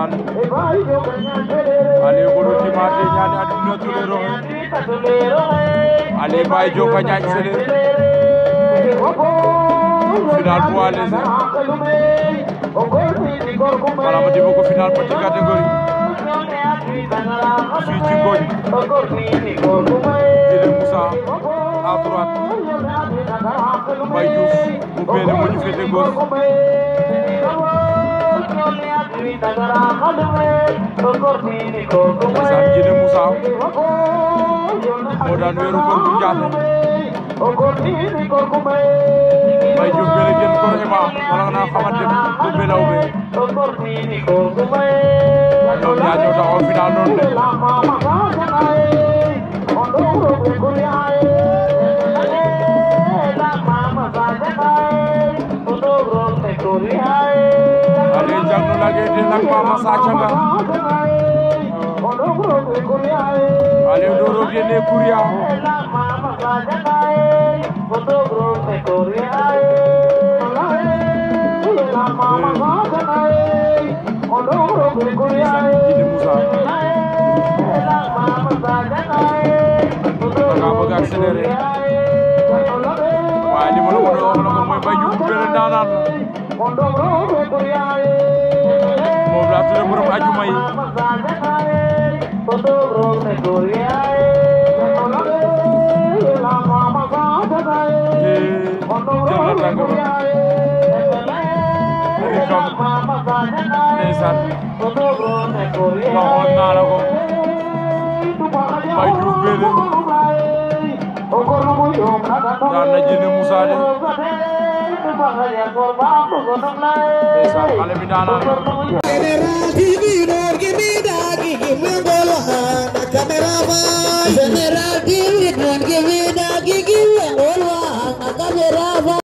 ndeysaan ale ko do timate ñaani aduna tulero ale bay joka ñaan sele final poids léger wala ma dibo ko final petit catégorie fii ci Ngoñ Djily Moussa à droite Mbaye Diouf bu beele mo ñu féete gauche ndeysaan Djily Moussa moo daan weeru koor bu Njaate Mbaye Diouf beele gen koor ema wala na xamante bu beele ube ñoom ñaar ñoo taxaw final noonu de ale jangno lage de nak mama sachanga ale doro gene kuria Djily Moussa nga bëgg accélérer waaye li ma la mën a wax nag mooy Mbaye Diouf benn ndaanaan moom laa tuddee borom ajuma yi jël na tànk ba rikam ndeysaan waxoon naa la ko Mbaye Diouf beele daan na Djily Moussa de ndeysaan xale bi daanaan General TV, don't give me that gigi.